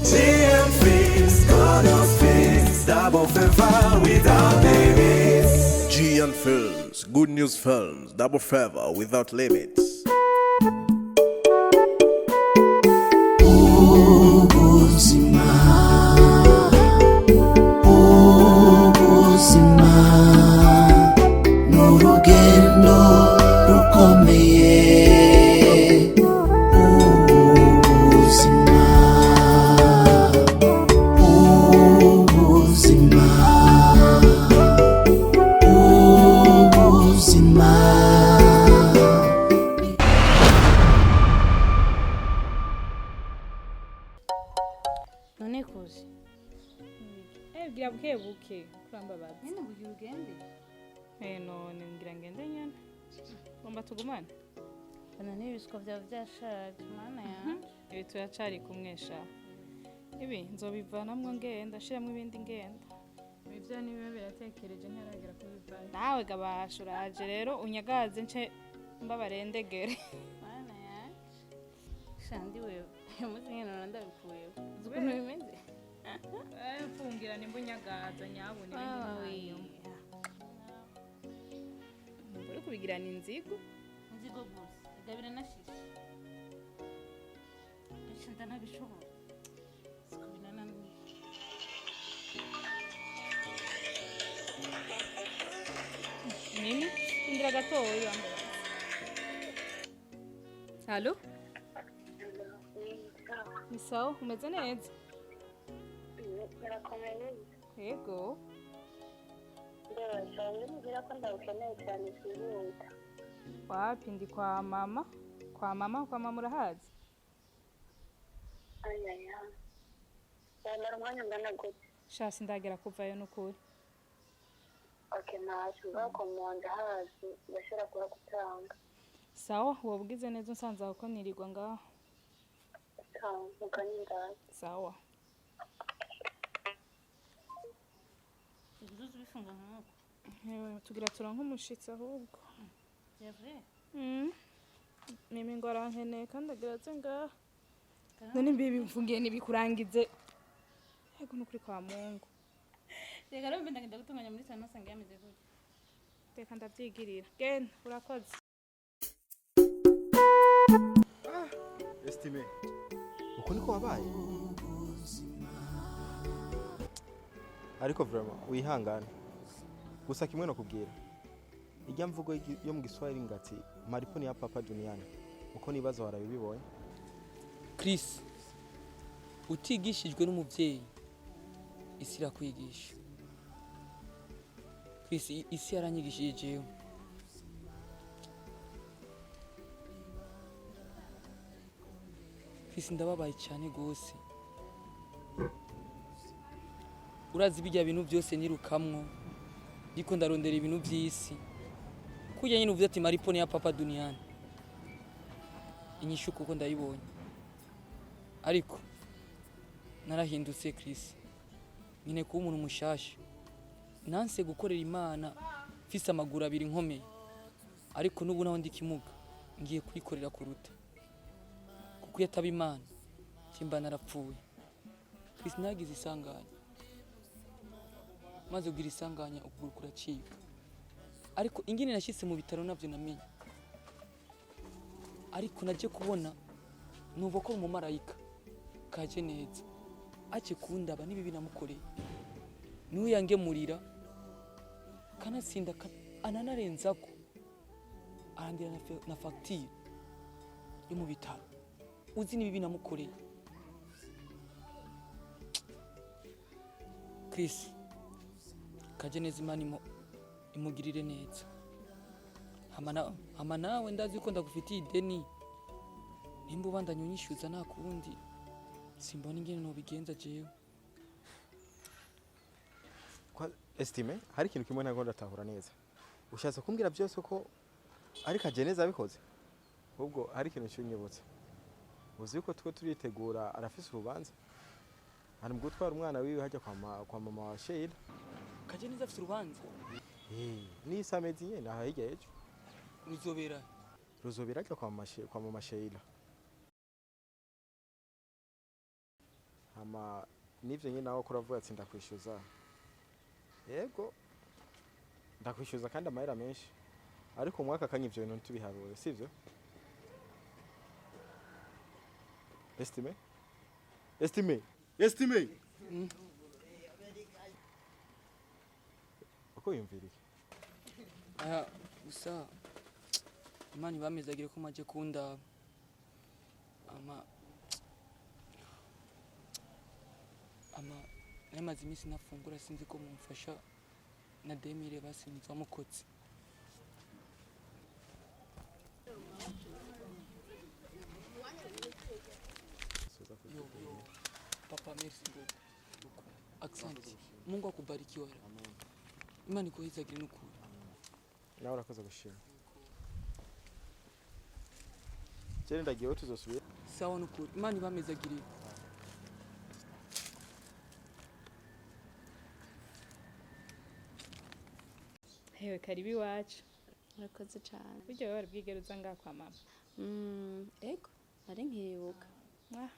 GM Films, Godos Films, double favor without limits. GN Films, Good News Films, double favor without limits. Ubuzima, ubuzima ni urugendo rukomeye. Ubuzima, ubuzima, ubuzima. None kuzi? Eh, bwira buke buke, kurambabaza. Nyine kugira ugende. Eh, none ngira ngende nyene. Ugomba tugumane? Bana n'ibiswa byawe byashaje, mana yanjye. Ibi turacari kumwe sha. Ibi nzobivanamwo ngenda, shiramwo ibindi ngenda. Ibi vyo nibiba biratekereje ntaragera kubivayo. Nawe gabasha uraje rero unyagaze nce mbabarendegere. Mana yanjye, shandi wewe, uyu munsi nyine nora ndabikuyeho, uzi ukuntu bimeze. Eh, mfungira nimba unyagaza nyabuna ibindi Wawe. ntanyuma. Uri kubigirana inzigo? Inzigo gusa igabira nashishe benshi ndanabishobora, siko binananiye. Mimi, indira gatoya. Halo? Ni sawa, umeze neza? Birakomeye. Yego. Ndabasanga nibwira ko ndawukeneye cyane byihuta. Wapi, ndi kwa mama. Kwa mama, kwa mama urahazi? Ayaya, yamara umwanya ungana gute? Sha sindagera kuvayo nukuri. Okay, ntacyo ngakomanda hazi ndashobora kuhagutanga. Sawa, wobwize neza unsanze aho ko nirirwa ngaho. Sawa, mugani ndazi. Sawa. Uzuza ubifunga nk'uko. Yewe, tugira turonke umushitsi ahubwo. Vrai. Mimi ngo arankeneye kandi agira aze ngaha. None mbibi mfungiye nibikurangize. Yego nukuri kwa Mungu. Reka rero mbe ndagenda gutunganya muri salo, nasanga yameze gutya. Reka ndavyigirira. Genda, urakoze. Estime, uko niko wabaye, ariko vraiment wihangane. Gusa kimwe no kubwira ijya mvugo yo mu Giswahili ngati malipo ni hapa hapa duniani, uko nibaza warabibibonye. Chris, utigishijwe n'umubyeyi, isi irakwigisha. Chris, isi yaranyigishije jewe. Chris, ndababaye cyane gose. Urazi bijya bintu byose nirukamwo, ndiko ndarondera ibintu by'isi, kurya nyine uvuze ati malipo ni ya papa duniani, inyishu kuko ndayibonye. Ariko narahindutse Chris, nyine kuba umuntu mushasha. Nanse gukorera Imana mfise amaguru abiri nkomeye, ariko n'ubu naho ndi kimuga ngiye kuyikorera kuruta, kuko iyo ataba Imana kimba narapfuye. Chris, nagize isanganya, maze kugira isanganya ukuguru kuracika, ariko ingene nashyitse mu bitaro navyo namenye, ariko naje kubona numva ko umumarayika kaje neza aje kundaba n'ibibi namukoreye, niwe yangemurira kanatsinda ananarenzako arandira na fagitire yo mu bitaro, uzi n'ibibi namukoreye. Chris, kaje neza, Imana imugirire neza. Hama nawe ndazi ko ndagufitiye ideni, nimba ubandanya unyishyuza nta kundi, simbona ingene nobigenza jewe. Kwa Estime, hari ikintu kimwe ntabwo ndatahura neza. Ushatse kumbwira byose ko ariko ajeneza abikoze, ahubwo hari ikintu cyunyibutsa. Uzi yuko two turitegura, arafise urubanza, ari mu gutwara umwana wiwe hajya kwa mama wa Sheila. Kaje neza afise urubanza? Eh, ni samedi nyene aha hirya y'ejo. Ruzobera? Ruzobera hajya kwa mama Sheila. Hama n'ivyo nyine nawe ko uravuga ati ndakwishyuza, yego ndakwishyuza kandi amahera menshi, ariko umwaka kanya ivyo bintu ntitubiharure, sivyo? Estime, Estime, Estime, uko wiyumvira iki? Aya gusa Imana ibamezagire ko maje kundaba. Ama namaze iminsi ntafungura, sinzi ko mumfasha na demire basi mukotse. Yo, yo. Papa, merci beaucoup. Asante. Mungu akubariki wala. Imana ikuhezagire n'ukuri. Nawe urakoze gushima. Jere ndagiye, tuzosubira. Sawa n'ukuri. Imana ibamezagire. Hewe, karibu iwacu. Murakoze cyane. Burya wowe warabwigera uza ngaha kwa mama? Ego, nari nkibuka. Ah,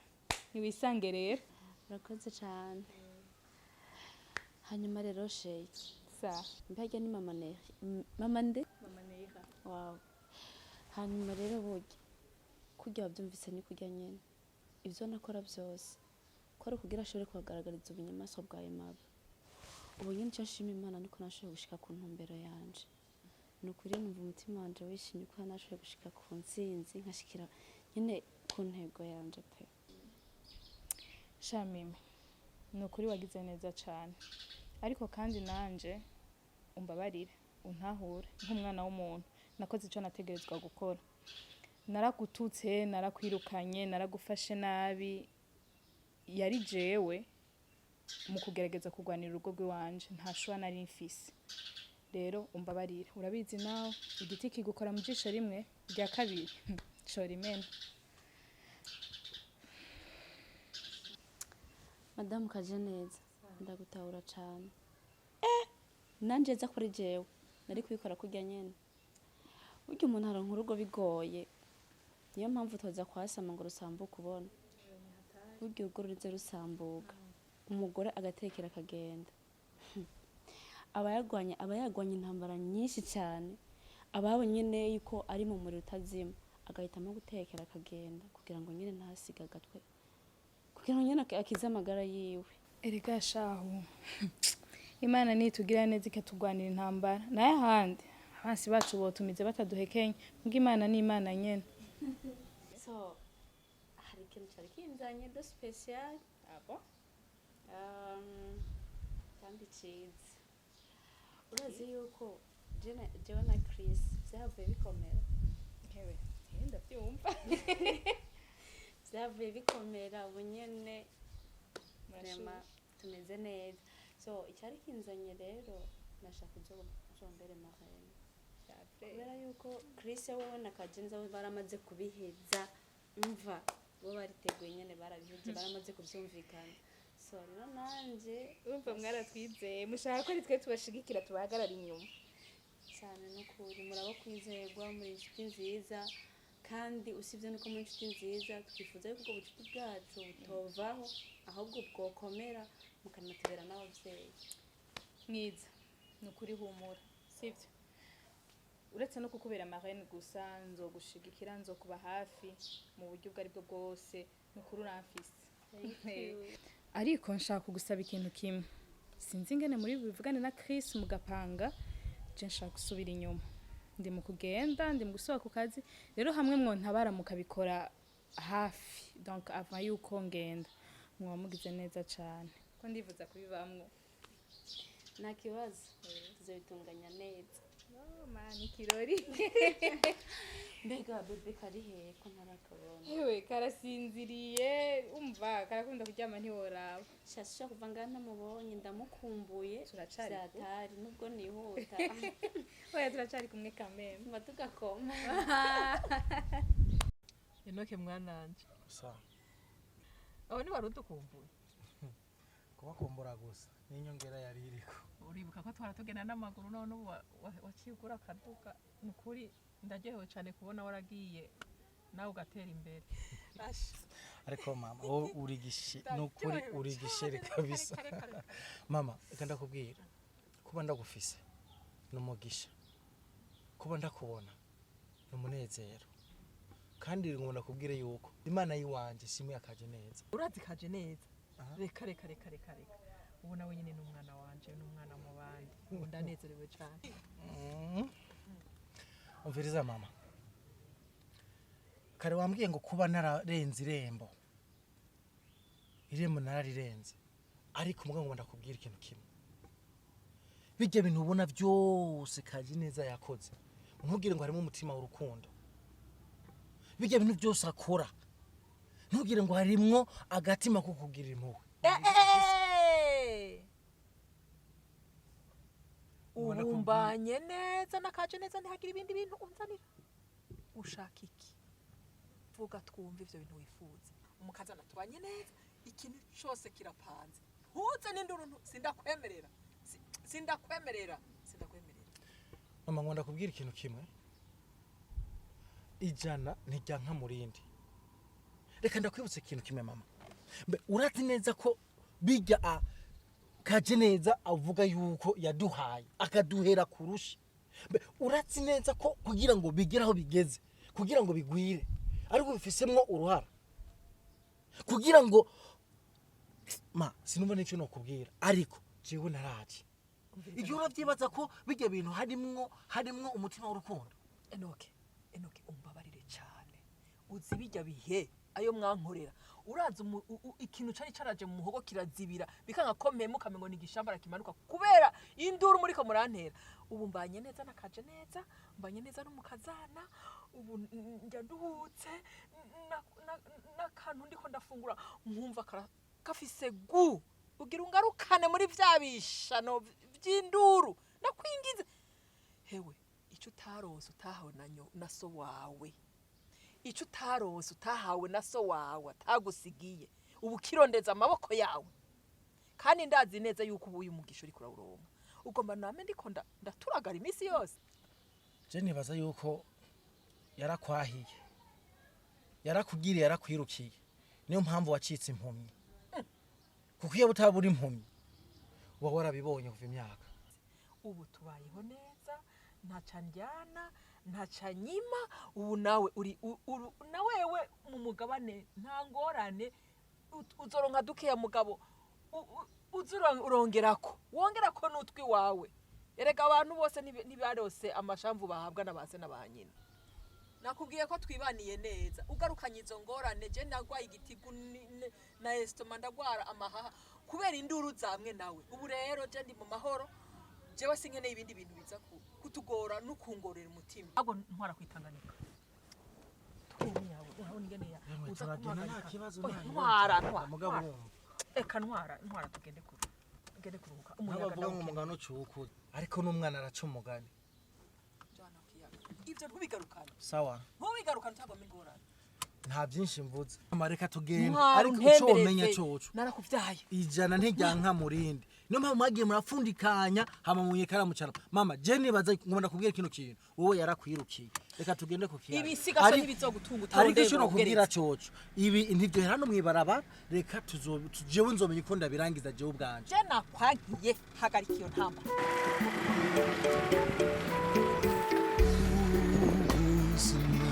ntiwisange rero. Murakoze cyane. Hanyuma rero sheyi, sa mbega ni mama Neri, mama nde? Mama Neira. Wow. Hanyuma rero burya kurya wabyumvise ni kurya nyene, ibyo nakora byose ko ari ukugira ashobore kubagaragariza ubunyamaswa bwa Aimable. Ubu nyine icyo nshima Imana niko nashoboye gushika ku ntumbero yanje. Ni ukuri numva umutima wanje wishimye ko nashoboye gushika ku ntsinzi, nkashikira nyine ku ntego yanje pe. Shamime, ni ukuri wagize neza cyane, ariko kandi nanje umbabarire, untahure nk'umwana w'umuntu. Nakoze icyo nategerezwa gukora. Naragututse, narakwirukanye, naragufashe nabi. Yari jewe mu kugerageza kurwanira urugo rw'iwanje, nta shuwa nari mfise. Rero umbabarire, urabizi nawe igiti kigukora mu jisho rimwe, rya kabiri cora imena. Madamu kaje neza, ndagutahura cyane. Nanje nza kuri jewe nari kubikora kurya nyene. Burya umuntu aronka urugo bigoye, niyo mpamvu toza kwasama ngo rusambuke ubona. Burya urugo rurize rusambuka, umugore agatekera akagenda, aba yagwanye intambara nyinshi cyane, aba yabonye nyene yuko ari mu muriro utazima, agahitamo gutekera akagenda kugira ngo nyene ntasiga agatwe, kugira ngo nyene akize amagara yiwe. Erega shahu, Imana nitugira neza ikatugwanira intambara, naye ahandi abansi bacu botumize bataduhekenye, mbwa Imana ni Imana nyene. So hari ikintu cyari kinzanye de special. Abo? Kandi ciza. Urazi yuko jewe na Chris byavuye bikomera. Hewe, ndabyumva. Byavuye bikomera ubu nyene vraiment tumeze neza. So icyari kinzanye rero, nashaka uzombere marraine. Kubera yuko Chris wewe na Kajenza we baramaze kubiheza, umva bo bariteguye nyene, barabiheje, baramaze kubyumvikana. So rero nanje Urumva mwaratwizeye, mushaka ko ari twe tubashigikira, tubahagarara inyuma. Cyane n'ukuri murabo kwizerwa, muri inshuti nziza, kandi usibye nuko muri inshuti nziza, twifuza yuko ubwo bucuti bwacu butovaho, ahubwo bwokomera mukanatubera n'ababyeyi. Mwiza, ni ukuri humura, sibyo? Uretse no kukubera marraine gusa, nzogushigikira, nzokuba hafi mu buryo ubwo aribwo bwose. Ni ukuri uramfise. Ariko nshaka kugusaba ikintu kimwe. Sinzi ingene muri bivugane na Chris mugapanga, je nshaka gusubira inyuma. Ndi mu kugenda, ndi mu gusubira ku kazi. Rero hamwe mwontabara mukabikora hafi, donc avant yuko ngenda, mwoba mugize neza cane, ko ndifuza kubibamwo. Nta kibazo, tuzabitunganya neza. Oh, man, ikirori. Mbega bébé kari hehe ko ntarakabona? Hewe, karasinziriye, umva karakunda kuryama ntiworaba. Shasha kuva ngaha ntamubonye, ndamukumbuye. Turacari kumwe. Vyatari nubwo nihuta. Oya, turacari kumwe kameme. Mba tugakoma. Enoke mwananje, Sa. Aho ni wari udukumbuye? Kubakumbura gusa n'inyongera yari iriko. Uribuka ko twara tugenda n'amaguru, none ubu waciye ugura akaduka. Ni ukuri ndaryohewe cyane kubona waragiye. Nawe ugatera imbere. Ariko mama, wowe urigishe nukuri, urigishere kabisa. Mama, reka ndakubwira, kuba ndagufise ni umugisha, kuba ndakubona ni umunezero, kandi ngo ndakubwire yuko Imana yiwanje simwe akaje neza. Urazi kaje neza. Reka reka reka reka reka. Ubu nawe nyine ni umwana wanje, ni umwana mu bandi. Ubu ndanezerewe cyane. Umviriza mama, kare wambwiye ngo kuba nararenze irembo, irembo nararirenze, ariko mugabo ngo ndakubwira ikintu kimwe: bijya bintu ubona byose kaje neza yakoze, ntugire ngo harimo umutima w'urukundo. Bijya bintu byose akora, ntugire ngo harimwo agatima ko kugirira impuhwe. Ubumbanye neza nakaje neza, ntihagira ibindi bintu unzanira. Ushaka iki? Vuga twumve ivyo bintu wifuza. Umukazana tubanye neza, ikintu cyose kirapanze. Ntuze n'induru, sindakwemerera. Sindakwemerera, sindakwemerera. Mama, ngo ndakubwira ikintu kimwe: ijana ntiryanka mu rindi. Reka ndakwibutsa ikintu kimwe mama. Mbe urazi neza ko bijya a kaje neza avuga yuko yaduhaye akaduhera kurusha? Mbe urazi neza ko kugira ngo bigere aho bigeze, kugira ngo bigwire, ariko bifisemwo uruhara, kugira ngo ma sinumva n'icyo nokubwira, ariko jewe naraje. Igihe uravyibaza ko bijya bintu harimwo umutima w'urukundo. Enoke, Enoke, umbabarire cyane. Uzi bijya bihe ayo mwankorera, urazi ikintu cari caraje mu muhogo kirazibira, bikanga ko mpemuka ngo ni igishambara kimanuka kubera induru muriko murantera. Ubu mbanye neza nakaje neza, mbanye neza n'umukazana, ubu njya nduhutse n'akantu ndiko ndafungura nkumva kafise gu ugira ungarukane muri vya bishano vy'induru nakwingize. Hewe, ico utaronse utahawe na so wawe, ico utaronse utahawe na so wawe atagusigiye, ubu kirondeza amaboko yawe. Kandi ndazi neza yuko ubu uyu mugisha uriko urawuronka, ugomba name ndiko ndaturagara iminsi yose. Je nibaza yuko yarakwahiye, yarakugiriye, yarakwirukiye, niyo mpamvu wacitse impumyi, kuko iyo utabura impumyi uba warabibonye kuva imyaka. Ubu tubayeho neza, ntaca ndyana, ntaca nyima. Ubu nawe uri na wewe mu mugabane, nta ngorane, uzoronka dukeya mugabo urongerako, wongerako n'utwi wawe. Erega abantu bose ntibarose amashamvu bahabwa na ba se na ba nyina. Nakubwiye ko twibaniye neza, ugarukanye izo ngorane. Je ndagwaye igitigu na estoma, ndagwara amahaha kubera induru zamwe nawe. Ubu rero je ndi mu mahoro, jewe sinkeneye ibindi bintu biza kutugora no kungorera umutima. Ahubwo ntwara kwitanganika. Yemwe, turagenda nta kibazo, Oya, nta ntwara ntwara mugabo ntwara. wumva. Eka ntwara, ntwara tugende kure, tugende kuruhuka umuyaga. N'abavuga ngo Ndawukeneye. umugani ucuku, ariko n'umwana araca umugani. Jana kiyaga. Ivyo ntubigarukane, Sawa. ntubigarukane, utagomba ingorane. Nta byinshi mvuze mama, reka tugende. Ntwara Ariko ico womenya untembereze. coco, Narakuvyaye. ijana ntiryanka mu rindi. Niyo mpamvu mwagiye murapfundikanya hama munyekara mucara. Mama, je nibaza ngo ndakubwira kino kintu: wowe yarakwirukiye. Reka tugende ku kiyaga. Ibisigaso ntibizogutunga Ariko utarondeye ico ngo nokubwira wongereze. coco, ibi ntiryohera no mwibarabara. Reka tuzo jewe nzomenya uko ndabirangiza jewe ubwanje. Je nakwankiye, hagarika iyo ntambara. Ubuzima,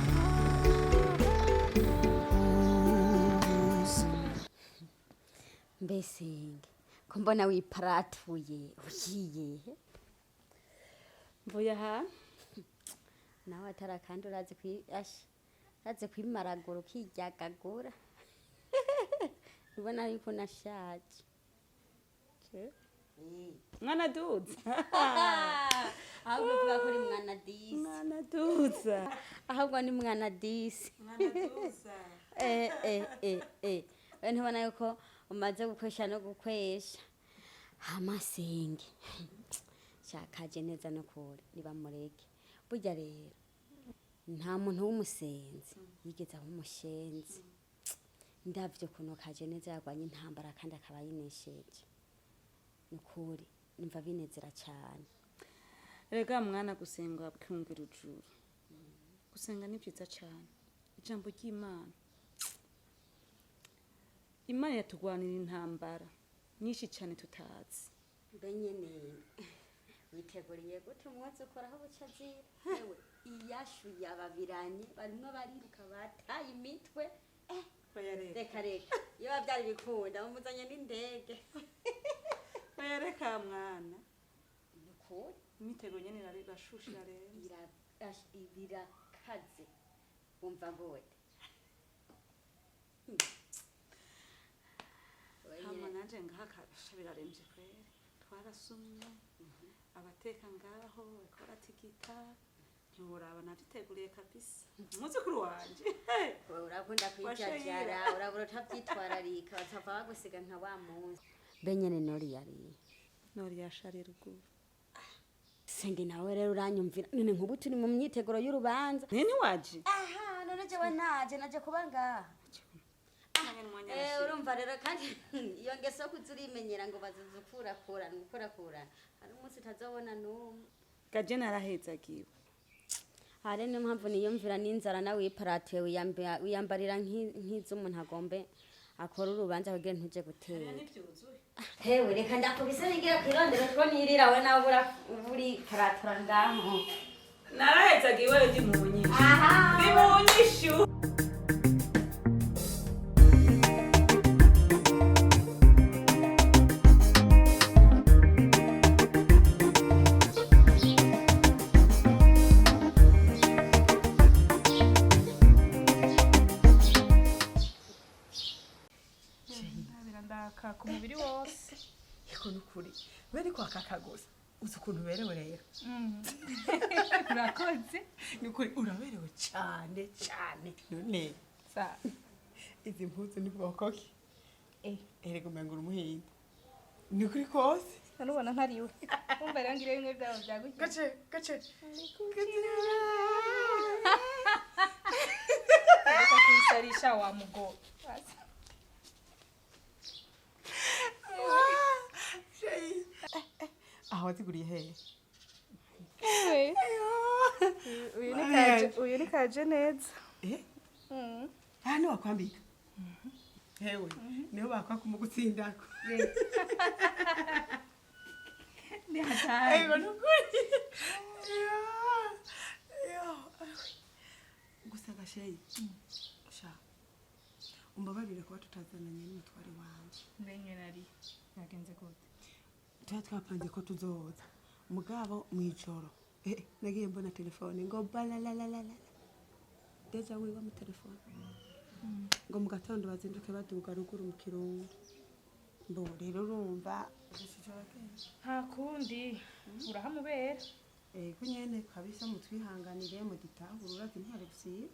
ubuzima. Mbese ko mbona wiparatuye, ugiye he? Mvuye aha. Nawe atari kandi urazi asha, urazi kwimaragura ukiryagagura, ubona yuko nashaje. Mwana duza. Ahubwo vuga ko uri mwana disi. Mwana duza. Ahubwo ni mwana disi. Mwana duza. Eh eh eh eh, we ntubona yuko umaze gukwesha no gukwesha amasenge shakaje neza no kure nibamureke. Burya rero nta muntu w'umusenzi yigeze aba umushenzi. Ndavyo ukuntu kaje neza yarwanye intambara kandi akaba yinesheje, ni ukuri numva binezera cane. Rega mwana, gusenga bwumvira ujuru, gusenga ni byiza cyane. Ijambo ry'Imana, Imana yatugwanira intambara nyinshi cyane tutazi. Mbe nyene witeguriye gute umwotsi ukoraho buca azira? Ewe, iyashuye ababiranye barimwo bariruka bataye imitwe. Reka reka, iyo byari bikunda bamuzanye n'indege. Oya reka mwana. Nukuri imitego nyene irashusha irarenze. Birakaze, wumva gute? Hama nanje ngaha kabisha biraremvye kweri, twarasumye abateka ngaho bariko baratigita, ntiworaba, navyiteguriye kabisa umwuzukuru wanje. Wewe urakunda kwijajara, urabura utavyitwararika batava bagusiga nka wa munsi. Mbe nyene nori yariye? Nori yashariye ruguru. Senge nawe rero uranyumvira, none nkubu turi mu myiteguro y'urubanza. Nene waje? Aha, none jewe naje kuba ngaha. Urumva rero kandi iyo ngeso yo kuza urimenyera ngo bazoza ukurakurana ukurakurana, hari umunsi utazobona n'umwe. Gaje narahezagiwe. Hari niyo mpamvu niyumvira n'inzara nawe wiparatiye wiyambarira nk'iz'umuntu agombe akora urubanza kugira ntuje gutera. Hewe reka ndakubise nigira kwirondera two nirira, we nawe uri paratura ngaho. Narahezagiwe ndi mu nyishu. Ndi mu nyishu. Birandaka ku mubiri wose. Yego nukuri bari kwakaka gusa, uzi ukuntu uberewe rero. Urakoze. Nukuri uraberewe cyane cyane. None sa izi mpuzu ni bwoko ki? Erega umenga uri umuhinda, ni kuri kose. Nubona ntariwe, umva rero ngire bimwe byabo byagukiye. Gace gace. Reka kuyisarisha wa mugo. Aho waziguriye hehe? Uyu ni kaje neza. Aha ni wakwambika? Hewe niho bakwaka umugutsindako. Ni hatari. Ego nukuri. Gusa gasheyi sha, umbabarire kuba tutazananye n'umutware wanje. Mbenye nari yagenze gute? Tuba twapanze ko tuzoza mugabo mwijoro. Nagiye mbona telefone ngo balalalalala, deja wiwa mu telefone ngo mu gatondo bazinduke baduga ruguru mu Kirundo. Mbo rero urumva nta kundi urahamubera. Ego nyene kabisa, mutwihanganire muditahura, urazi ntihari gusiba.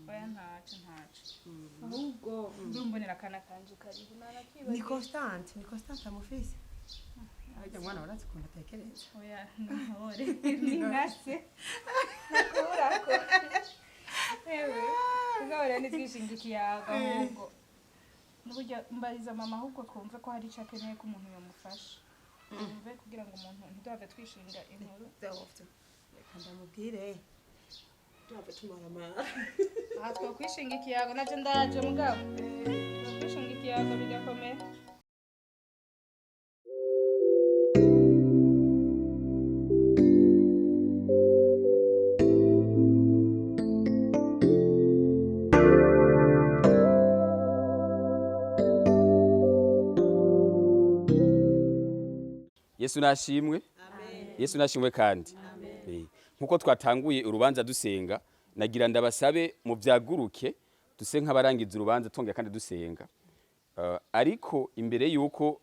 Oya ntaco ntaco, ahubwo ndumbonera akana kanje kariho narakibagiye. Ni Constante, ni Constante amufise. Arya mwana warazi ukuntu atekereza. Oya ntore ni nkase nakurako. Ewe mugabo rero nitwishinga ikiyago, ahubwo n'uburyo mbariza mama, ahubwo twumve ko hari ico akeneye ko umuntu yomufasha, twumve kugira ngo umuntu ntiduhave twishinga inkuru. Reka ndamubwire duhave tumaramara. Aha twokwishinga ikiyago, naje ndaje mugabo twokwishinga ikiyago bigakomera. Yesu nashimwe. Yesu nashimwe kandi. Nkuko twatanguye urubanza dusenga, nagira ndabasabe mu byaguruke duse nk'abarangiza urubanza tongera kandi dusenga. Ariko imbere yuko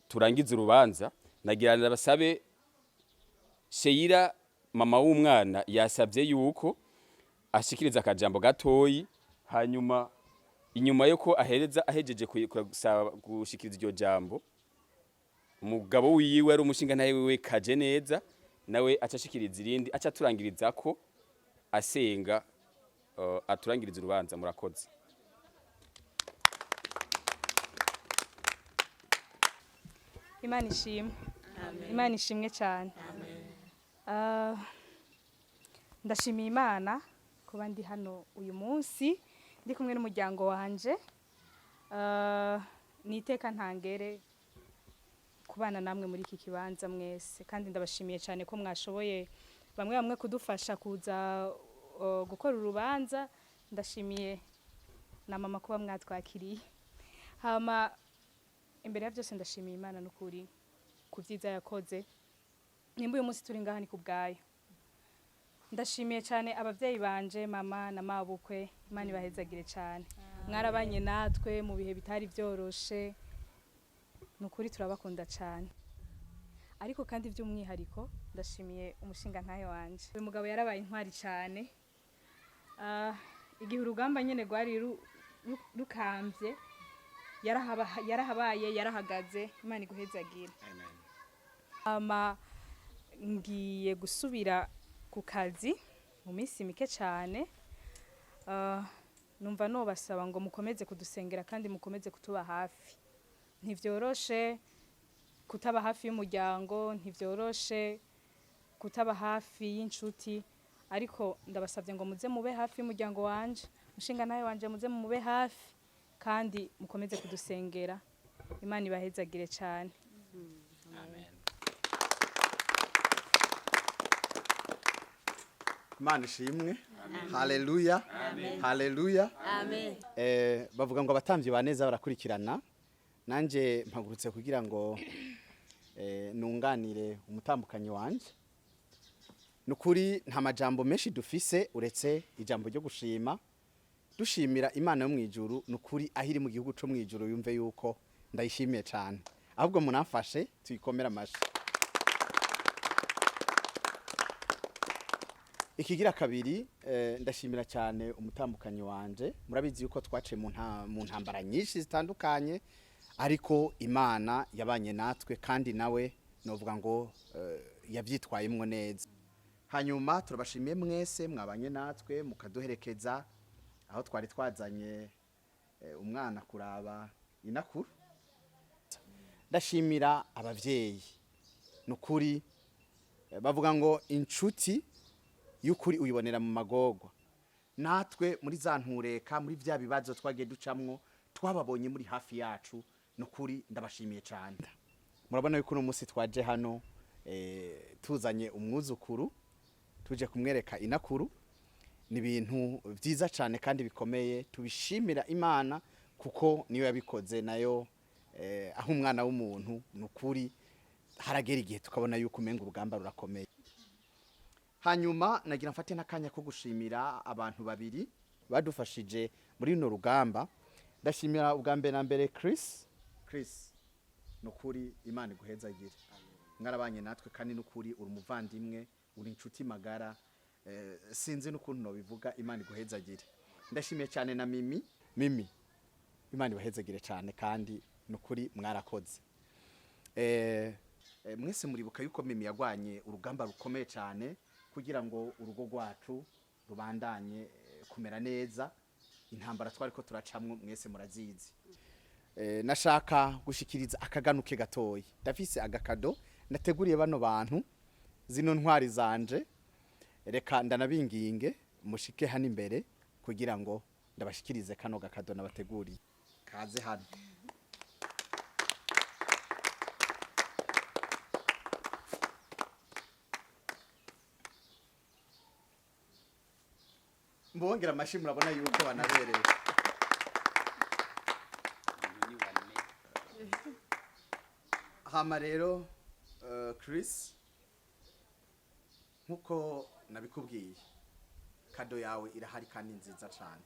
turangiza urubanza, nagira ndabasabe Sheira mama w'umwana yasabye yuko ashikiriza akajambo gatoyi, hanyuma inyuma yuko ahereza ahejeje gushikiriza iryo jambo, umugabo wiwe ari umushinga nawe wiwe kaje neza nawe acashikiriza irindi, aca turangiriza ko asenga, aturangiriza urubanza. Murakoze. Imana ishimwe. Imana ishimwe cyane. Ndashimiye Imana kuba ndi hano uyu munsi ndi kumwe n'umuryango wanje. Ni iteka ntangere kubana namwe muri iki kibanza mwese, kandi ndabashimiye cyane ko mwashoboye bamwe bamwe kudufasha kuza gukora urubanza. Ndashimiye na mama kuba mwatwakiriye. Hama imbere ya byose ndashimiye Imana n'ukuri ku byiza yakoze. Nimba uyu munsi turi ngaha ni ku bwayo. Ndashimiye cyane ababyeyi banje, mama na mabukwe, Imana ibahezagire cyane. Mwarabanye natwe mu bihe bitari byoroshe, ni ukuri turabakunda cyane. Ariko kandi by'umwihariko ndashimiye umushinga ntahe wanje. Uyu mugabo yarabaye intwari cyane. Igihe urugamba nyine rwari rukambye, yarahabaye, yarahagaze. Imana iguhezagire. Ama ngiye gusubira ku kazi mu minsi mike cyane. Numva nobasaba ngo mukomeze kudusengera kandi mukomeze kutuba hafi. Ntivyoroshe kutaba hafi y'umuryango, ntivyoroshe kutaba hafi y'inshuti, ariko ndabasabye ngo muze mube hafi y'umuryango wanje, mushinga nawe wanje muze mube hafi kandi mukomeze kudusengera. Imana ibahezagire cyane. Amen. Imana ishimwe. Haleluya. Haleluya. Amen. Bavuga ngo abatambyi ba neza barakurikirana. Nanje mpagurutse kugira ngo nunganire umutambukanyi wanje. Nukuri nta majambo menshi dufise uretse ijambo ryo gushima. Dushimira Imana yo mwijuru, nukuri ahiri mu gihugu cyo mwijuru yumve yuko ndayishimiye cyane. Ahubwo munamfashe tuyikomera amashi. Ikigira kabiri, ndashimira cyane umutambukanyi wanje. Murabizi yuko twaciye mu ntambara nyinshi zitandukanye, ariko Imana yabanye natwe kandi nawe novuga ngo yavyitwayemwo neza. Hanyuma turabashimiye mwese mwabanye natwe mukaduherekeza aho twari twazanye umwana kuraba inakuru. Ndashimira abavyeyi, nukuri bavuga ngo inshuti y'ukuri uyibonera mu magorwa. Natwe muri za ntureka, muri vya bibazo twagiye ducamwo, twababonye muri hafi yacu, nukuri ndabashimiye cyane. Murabona yuko uno munsi twaje hano tuzanye umwuzukuru, tuje kumwereka inakuru. Ni ibintu vyiza cyane kandi bikomeye, tubishimira Imana kuko niyo yabikoze nayo. Aho umwana w'umuntu nukuri haragera igihe tukabona yuko umenga urugamba rurakomeye. Hanyuma nagira mfate n'akanya ko gushimira abantu babiri badufashije muri runo rugamba. Ndashimira ubwa mbere na mbere Chris. Chris, nukuri Imana iguhezagire. Mwarabanye natwe kandi nukuri uri umuvandimwe, uri inshuti magara. Sinzi n'ukuntu nobivuga, Imana iguhezagire. Ndashimiye cyane na Mimi. Mimi, Imana ibahezagire cyane kandi nukuri mwarakoze. Mwese muribuka yuko Mimi yagwanye urugamba rukomeye cyane kugira ngo urugo rwacu rubandanye kumera neza. Intambara twari ko turacamwo mwese murazizi. Nashaka gushikiriza akaganuke gatoyi. Ndafise agakado nateguriye bano bantu, zino ntwari zanje. Reka ndanabinginge mushike hano imbere kugira ngo ndabashikirize kano gakado nabateguriye. Kaze hano. Mbongera amashi, murabona yuko banabereye. Hama rero Chris, nkuko nabikubwiye kado yawe irahari kandi nziza cyane.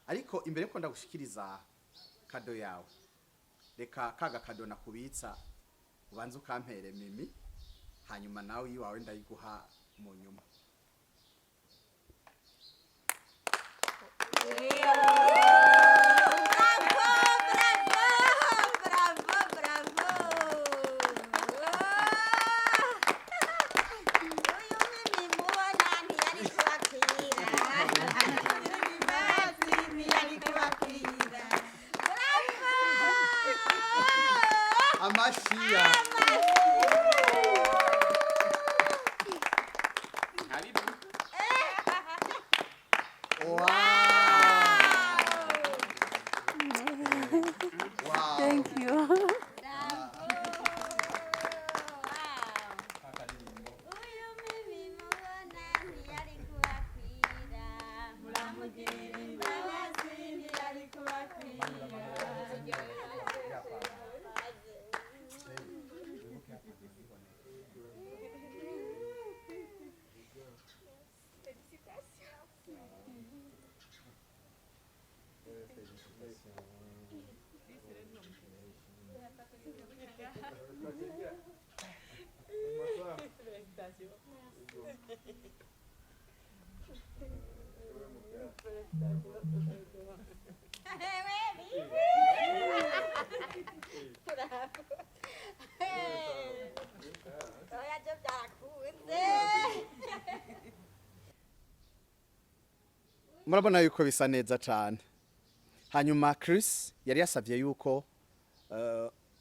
Ariko imbere ko ndagushikiriza kado yawe, reka kaga kado nakubitsa ubanze ukampere Mimi, hanyuma nawe iwawe ndayiguha mu nyuma. Bravo, bravo, bravo. Uyu Mimi mubona ntiyari kubakwira. Ntiyari kubakwira. Bravo! Amashiya. Murabona yuko bisa neza cyane. Hanyuma Chris yari yasabye yuko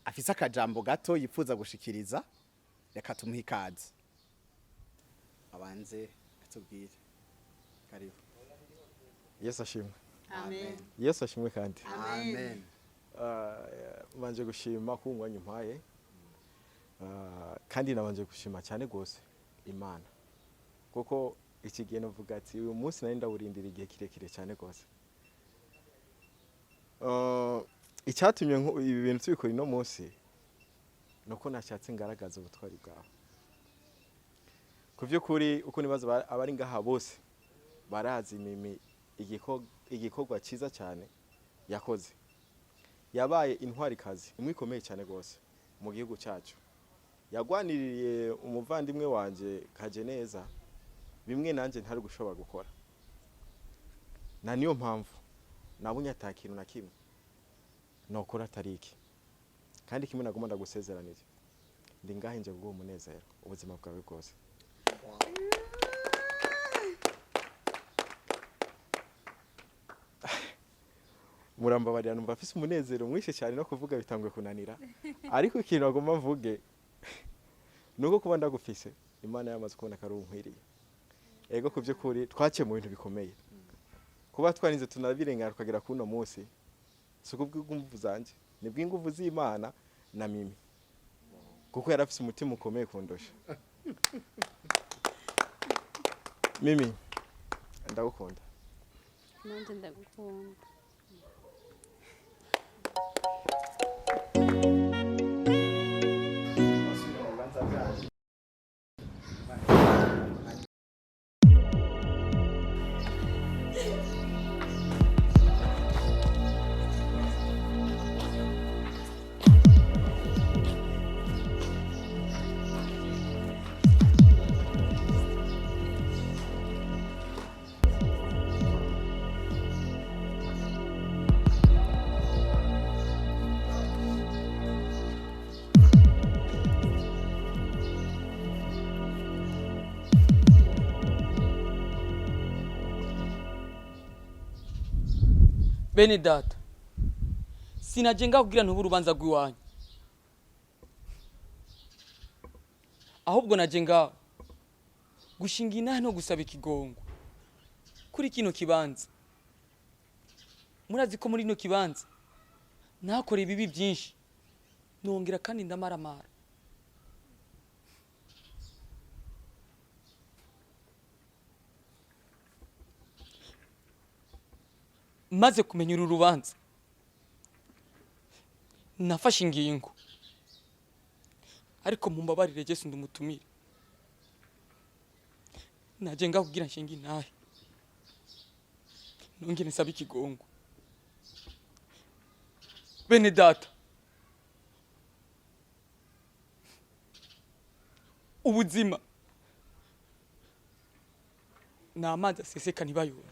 afise akajambo gato yifuza gushikiriza, reka tumuhe ikaze abanze atubwire. Karibu. Yesu ashimwe. Amen. Yesu ashimwe kandi. Amen. Manje gushima ku mwanya umpaye. Kandi nabanje gushima cyane gose Imana, kuko iki gihe novuga ati uyu munsi nari ndawurindira igihe kirekire cyane gose. Icyatumye ibi bintu tubikora ino munsi nuko nashatse ngaragaza ubutwari bwawe. Ku by'ukuri uko nibaza abari ngaha bose barazi Mimi igikorwa cyiza cyane yakoze. Yabaye intwarikazi imwe ikomeye cyane gose mu gihugu cyacu. Yagwaniriye umuvandimwe wanje Kajeneza bimwe nanje ntari gushobora gukora. Na niyo mpamvu nabonye ata kintu na kimwe nokora atari iki. Kandi kimwe nagomba ndagusezeranira, ndi ngahe nje kuguha umunezero ubuzima bwawe bwose. Murambabarira numva afise umunezero mwinshi cyane no kuvuga bitangwe kunanira, ariko ikintu nagomba mvuge nuko kuba ndagufise Imana yamaze kubona ko ari unkwiriye. Ego ku by'ukuri twaciye mu bintu bikomeye, kuba twarinze tunabirengana tukagera kuri uno munsi si kubw'inguvu zanje, ni bw'inguvu z'Imana na Mimi, kuko yarafise umutima ukomeye kundusha. Mimi ndagukunda. Nanjye ndagukunda. Bene data, sinaje kugira ntube urubanza rw'iwanyu, ahubwo naje ngaho gushinga inaha no gusaba ikigongo kuri kino kibanza. Murazi ko muri kino kibanza nakora ibibi byinshi, nongera kandi ndamaramara. Maze kumenya uru rubanza nafashe ingingo, ariko mumbabarire Yesu ndumutumire, naje ngaho kugira nshinge intahe nongere nsabe ikigongo. Bene data, ubuzima ni amazi aseseka ntibayore.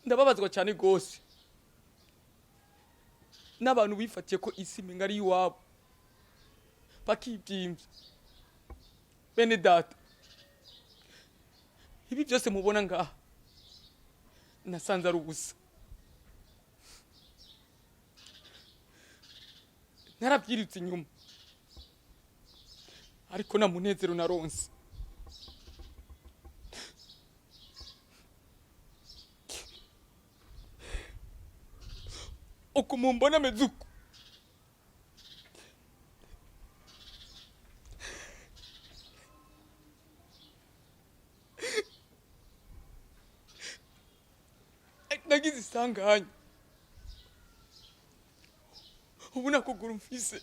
Ndababazwa cyane gose n'abantu bifatiye ko isi imenga ari iwabo bakibyimbya. Bene data, ibi byose mubona ngaha nasanze ari ubusa. Narabyiritse inyuma, ariko nta munezero naronse. Uko mumbona meze uko, nagize isanganya, ubu nakuguru mfise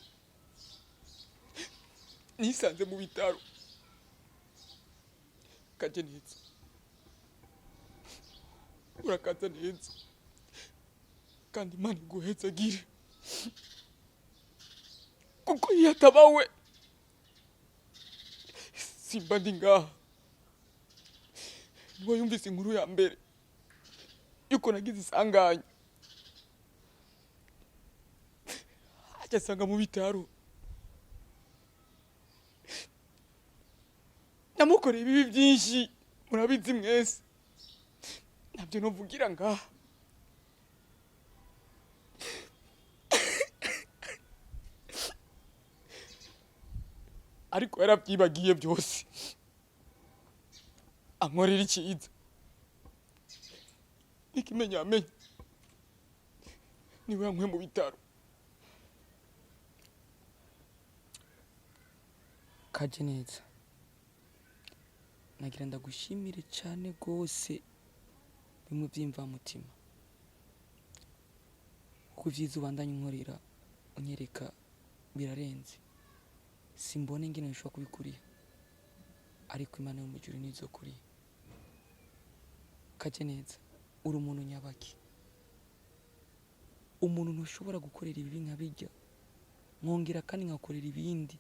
nisanze mu bitaro. Kaje neza, urakaza neza, kandi Imana iguhezagire, kuko iyo atabawe Simba ndi ngaha. Niwe yumvise inkuru ya mbere yuko nagize isanganya, aca asanga mu bitaro. Namukoreye ibibi byinshi, murabizi mwese, ntabyo novugira ngaha. Ariko yarabyibagiye byose, ankorera icyiza n'ikimenyamenya niwe yankuye mu bitaro. Kaje neza, nagira ndagushimire cyane rwose bimwe by'imvamutima, kuko ibyiza ubandanya unkorera unyereka birarenze. Simbona ingene nshobora kubikuriha, ariko Imana yo mu ijuru nizo kuriha. Kaje neza, uri umuntu nyabaki, umuntu ntushobora gukorera ibibi nka bijya, nkongera kandi nkakorera ibindi,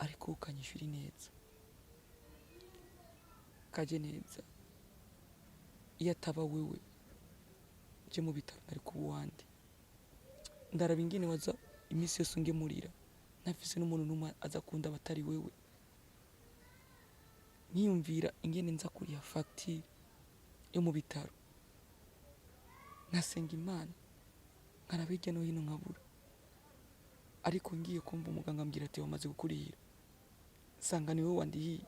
ariko ukanyishyura ineza. Kaje neza, iyo ataba wewe je mu bitaro nari kuba uwande. Ndaraba ingene waza iminsi yose ungemurira, ntafise n'umuntu n'umwe aza kunda abatari wewe. Niyumvira ingene nza kuriha fagitire yo mu bitaro, nkasenga Imana, nkaraba hirya no hino nkabura. Ariko ngiye kumva umuganga ambwira ati wamaze gukurihira, nsanga ni wowe wandihiye.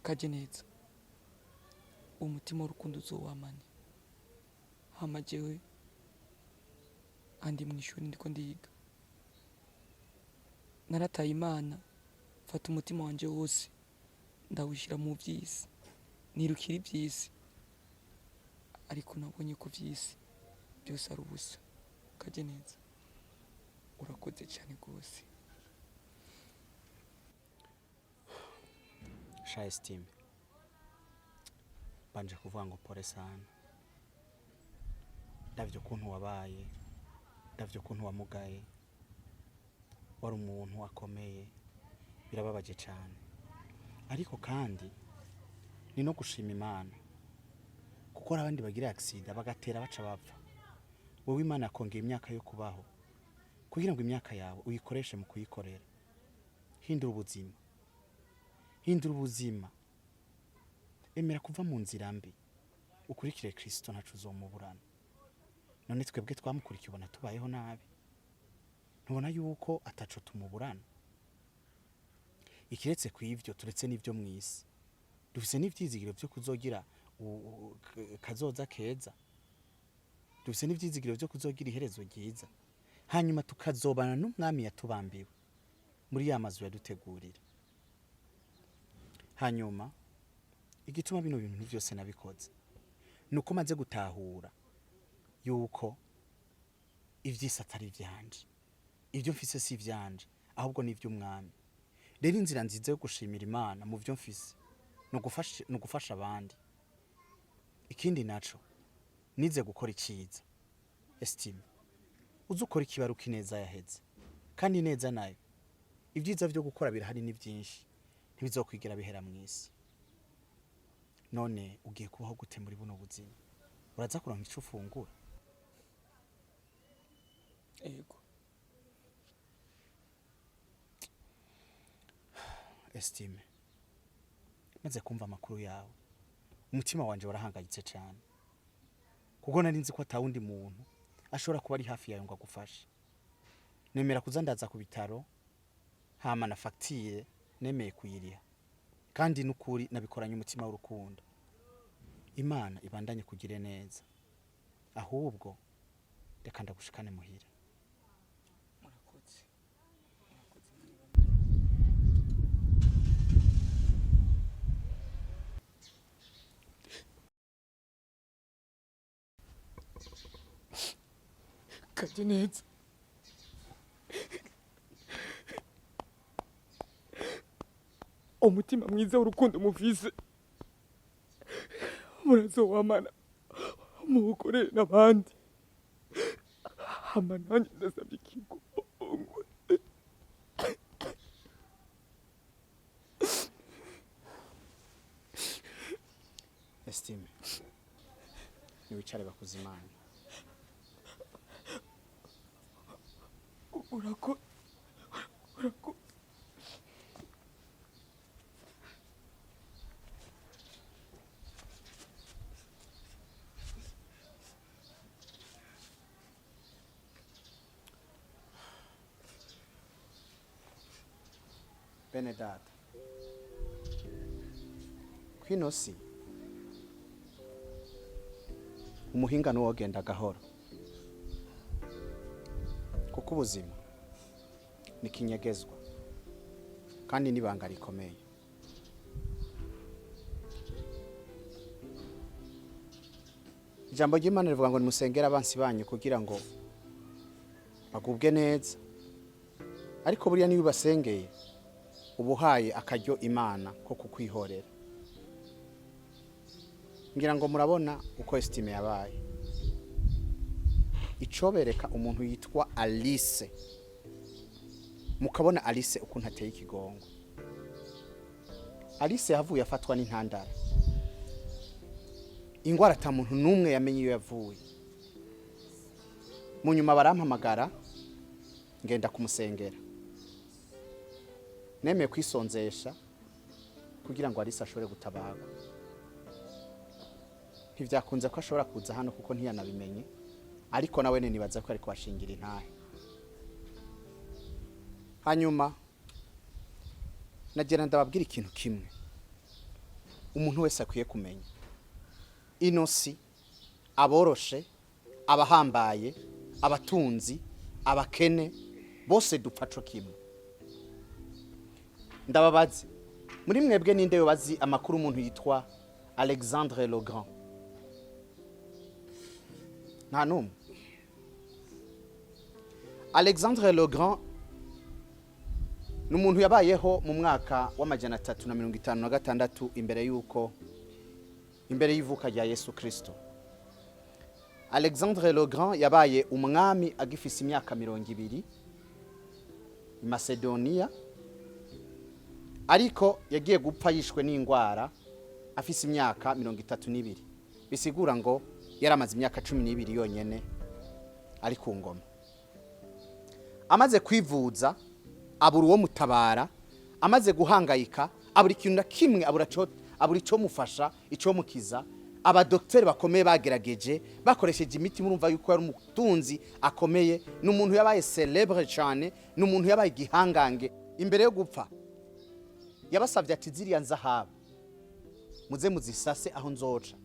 Kaje neza, uwo mutima w'urukundo uzowamane. Hama jewe andi mu ishuri ndiko ndiga, narataye Imana, mfata umutima wanje wose ndawushyira mu by'isi, nirukira iby'isi, ariko nabonye ko by'isi byose ari ubusa. Kaje neza, urakoze cyane rwose. Sha Estime, banje kuvuga ngo pole sana. Ndavye ukuntu wabaye, ndavye ukuntu wamugaye, wari umuntu akomeye, birababaje cyane. Ariko kandi ni no gushima Imana, kuko hari abandi bagira accident bagatera baca bapfa. Wowe Imana yakongera imyaka yo kubaho kugira ngo imyaka yawe uyikoreshe mu kuyikorera. Hindura ubuzima, hindura ubuzima, emera kuva mu nzira mbi ukurikire Kristo, ntaco uzomuburana. None twebwe twamukurikiye ubona tubayeho nabi, ntubona yuko ataco tumuburana? Ikiretse ku ivyo, turetse n'ivyo mw'isi, dufise n'ivyizigiro vyo kuzogira kazoza keza, dufise n'ivyizigiro vyo kuzogira iherezo ryiza, hanyuma tukazobana n'umwami yatubambiwe muri ya mazu yadutegurira. Hanyuma igituma bino bintu vyose nabikoze nuko maze gutahura yuko ivy'isi atari ivyanje, ivyo mfise si ivyanje, ahubwo ni ivy'umwami. Rero inzira nziza yo gushimira Imana mu vyo mfise ni ugufasha abandi. Ikindi naco, nize gukora iciza. Estime, uzi ukora ikibaruka ineza yaheze, kandi ineza nayo ibyiza vyo gukora birahari ni byinshi, ntibizokwigira bihera mw'isi. None ugiye kubaho gute muri buno buzima? Uraza kuronka ico ufungura? Ego. Estime, maze kumva amakuru yawe umutima wanje warahangayitse cyane, kuko nari nzi ko atawundi muntu ashobora kuba ari hafi yawe ngo agufashe. Nemera kuza ndaza ku bitaro, hama na fagitire nemeye kuyiriha, kandi n'ukuri nabikoranye umutima w'urukundo. Imana ibandanye kugire neza, ahubwo reka ndagushikane muhira. Murakoze. Kaje neza, umutima mwiza w'urukundo mufise murazowamana muwukorere n'abandi. Hama nanjye ndasabye ikigongwe. Estime, niwicare bakuze Imana. Urako urako. Bene data, kwino si umuhinga nuwogenda gahoro, kuko ubuzima ni kinyegezwa kandi n'ibanga rikomeye. Ijambo ry'Imana rivuga ngo nimusengere abansi banyu kugira ngo bagubwe neza, ariko buriya niyo ubasengeye ubuhaye akaryo Imana ko kukwihorera. Ngira ngo murabona uko Estime yabaye. Icobereka umuntu yitwa Alice, mukabona Alice ukuntu ateye ikigongo. Alice yavuye afatwa n'intandara, ingwara ata muntu n'umwe yamenye iyo yavuye. Mu nyuma barampamagara ngenda kumusengera, nemeye kwisonzesha kugira ngo Alice ashobore gutabarwa. Ntivyakunze ko ashobora kuza hano kuko ntiyanabimenye, ariko nawe nibaza ko ariko bashingira intahe. Hanyuma nagira ndababwira ikintu kimwe umuntu wese akwiye kumenya. Ino si aboroshe, abahambaye, abatunzi, abakene, bose dupfa co kimwe. Ndababaze, muri mwebwe ninde yobazi amakuru umuntu yitwa Alexandre le Grand? Nta numwe. Alexandre le Grand ni umuntu yabayeho mu mwaka wa 356 imbere y'uko imbere y'ivuka rya Yesu Kristo. Alexandre le Grand yabaye umwami agifise imyaka 20 i Macedonia, ariko yagiye gupfa yishwe n'ingwara afise imyaka 32, bisigura ngo yaramaze imyaka 12 yonyene ari ku ngoma. Amaze kwivuza abura uwo mutabara, amaze guhangayika abura ikintu na kimwe, abura ico mufasha, ico mukiza. Abadokteri bakomeye bagerageje bakoresheje imiti, murumva yuko yari umutunzi akomeye, n'umuntu yabaye célèbre cyane, n'umuntu yabaye igihangange. Imbere yo gupfa yabasavye ati ziriya nzahabu muze muzisase aho nzoca,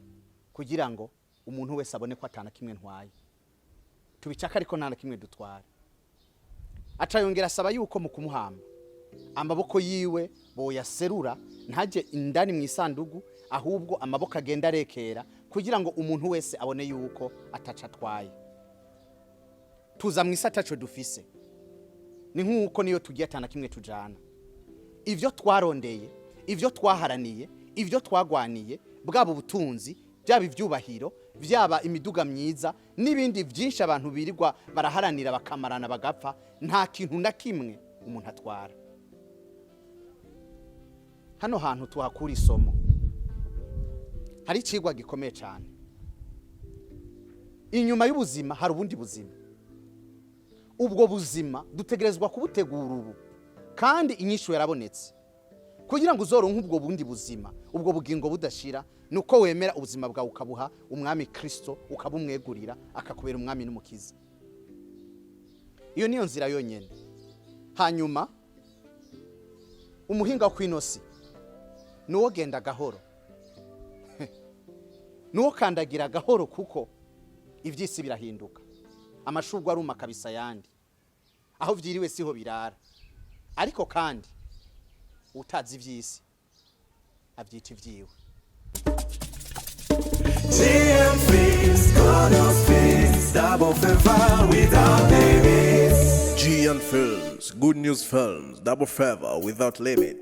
kugira ngo umuntu wese abone ko atana kimwe ntwaye, tubicaka ariko nta na kimwe dutwara. Aca yongera asaba yuko mu kumuhamba amaboko yiwe boyaserura, ntaje indani mu isandugu, ahubwo amaboko agenda arekera kugira ngo umuntu wese abone yuko ataca atwaye. Tuza mu isi ataco dufise, ni nk'uko niyo tugiye atana kimwe tujana. Ivyo twarondeye, ivyo twaharaniye, ivyo twagwaniye, bwaba ubutunzi, byaba ivyubahiro, byaba imiduga myiza n'ibindi byinshi abantu birirwa baraharanira bakamarana bagapfa, nta kintu na kimwe umuntu atwara. Hano hantu tuhakura isomo, hari icigwa gikomeye cyane. Inyuma y'ubuzima hari ubundi buzima. Ubwo buzima dutegerezwa kubutegura ubu, kandi inyishu yarabonetse. Kugira ngo uzoronke ubwo bundi buzima, ubwo bugingo budashira, nuko wemera ubuzima bwawe ukabuha umwami Kristo, ukabumwegurira akakubera umwami n'umukiza. Iyo niyo nzira yonyene. Hanyuma umuhinga wo kwinosi nuwo genda gahoro, nuwo kandagira gahoro, kuko ivyisi birahinduka, amashurwe aruma kabisa yandi, aho vyiriwe siho birara. Ariko kandi utazi ivyisi avyita ivyiwe. GM Films, Good Films, Double Favor without limits. GN Films, Good News Films, Double Favor without limit.